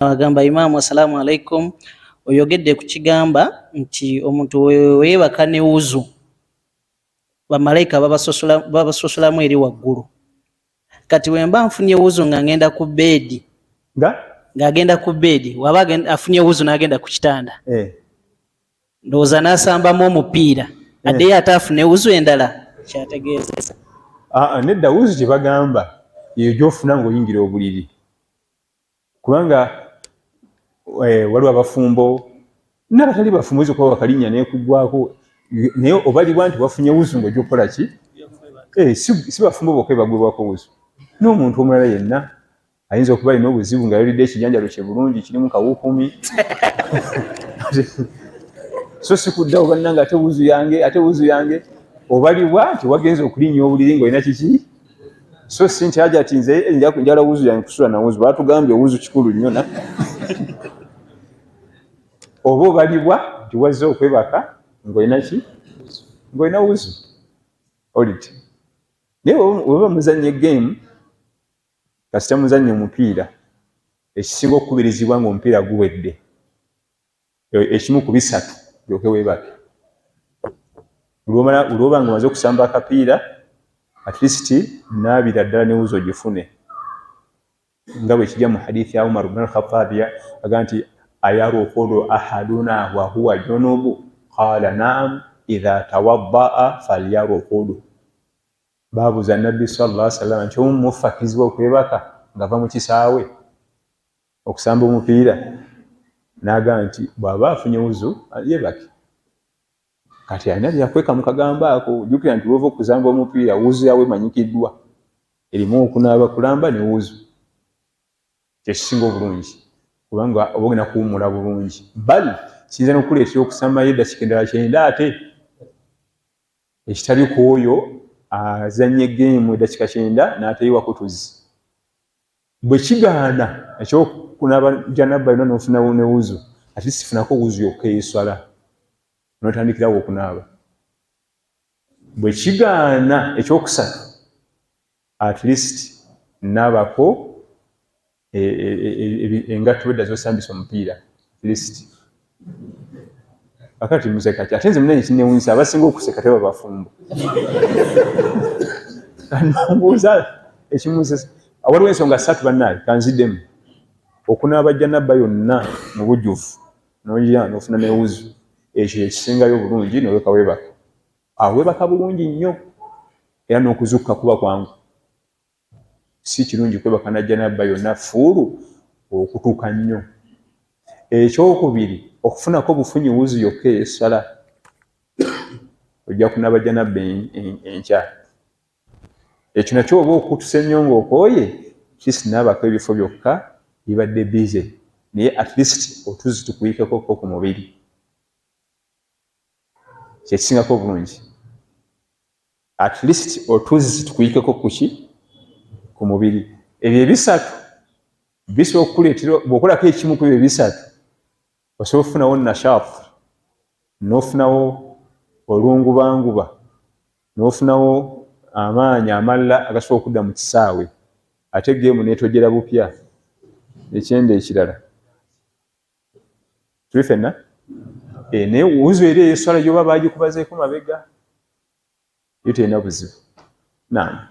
Agamba, "Imaamu, assalaamu alaikum. Oyogedde ku kigamba nti omuntu weyeebaka ne wuzu, bamalayika babasosolamu eri waggulu. Kati wemba nfunye wuzu nga ngenda ku beedi, nga ng'agenda ku beedi, waba afunye wuzu n'agenda ku kitanda, ndowooza n'asambamu omupiira, addeyo ate afune wuzu endala?" Kyategeezeza. Aa, nedda. Wuzu gye bagamba eyo gy'ofuna ng'oyingira obuliri, kubanga waliwo abafumbo n'abatali bafumbo, oyinza okuba wakalinnya n'ekuggwako, naye obalibwa nti wafunye wuzu ng'ojja okukola ki? Si bafumbo bokka bagwibwako wuzu, n'omuntu omulala yenna ayinza okuba alina obuzibu nga yalidde ekijanjalo kye bulungi kirimu kawuukumi, so si kuddawo, "Bannange, ate wuzu yange, ate wuzu yange." Obalibwa nti wagenze okulinnya obuliri ng'olina kiki, so si nti aja ati nze njala wuzu yange kusula na wuzu. Batugambye wuzu kikulu nnyo, na oba obalibwa nti wazze okwebaka ng'olina ki? Ng'olina wuzu oliti. Naye weba muzannya egame, kasita muzannya omupiira, ekisinga okukubirizibwa ng'omupiira guwedde, ekimu ku bisatu olyoke weebake. Olwoba nga omaze okusamba akapiira, at least naabira ddala ne wuzu ogifune, nga bwe kijja mu hadithi ya Umar bn al-Khattabi, aga nti, "Ayarukudu ahaduna wa huwa junubu? Qala naam, idha tawaddaa falyarukudu." Babuuza Nabbi sallallahu alaihi wasallam nti, "Omu mufakirizibwa okwebaka ng'ava mu kisaawe okusamba omupiira?" N'agamba nti bw'aba afunye wuzu yeebake. Kati alina byakweka mu kagambo ako. Jjukira nti wova okusamba omupiira, wuzu yawe emanyikiddwa erimu okunaaba kulamba ne wuzu, kyekisinga obulungi, kubanga oba ogenda kuwummula bulungi. Bal kiyinza n'okukuleetera okusambayo eddakiika endala 90, ate ekitali ku oyo azannya egeemu eddakiika 90 n'ateyiwako tuzzi. Bwe kigaana ekyokunaaba janaba yonna n'ofunawo ne wuzu, at least funako wuzu yokka ey'esswala n'otandikirawo okunaaba. Bwe kigaana ekyokusatu, at least naabako engatto wedda z'osambisa omupiira, at least. Akati museka ki? Ate nze munene kinewunyisa, abasinga okuseka teba bafumbo. Mbuuza ekimusesa. Waliwo ensonga ssatu, bannaye, kanziddemu. Okunaaba janaba yonna mu bujjuvu nogira nofuna ne wuzu, ekyo ekisingayo obulungi, noleka weebaka awo, weebaka bulungi nnyo era n'okuzukka kuba kwangu. Si kirungi kwebaka na janaba yonna full, okutuuka nnyo. Ekyokubiri, okufunako obufunyi wuzu yokka ey'essala, ojja kunaaba janaba enkya. Ekyo nakyo oba okutuse nnyo ng'okooye, kisinaabako ebifo byokka bibadde bize, naye at least otuzzi tukuyikekoko ku mubiri, kyekisingako obulungi. At least otuzzi tukuyikeko kuki? Ku mubiri. Ebyo ebisatu bisobola okukuleetera, bw'okolako ekimu ku ebyo ebisatu, osobola okufunawo nashat, n'ofunawo olungubanguba, n'ofunawo amaanyi amalala agasobola okudda mu kisaawe, ate geemu neetojera bupya ekyenda ekirala. Tuli fenna? Naye wuzu eri ey'esswala gyoba baagikubazeeko mabega, yo terina buzibu. Naam.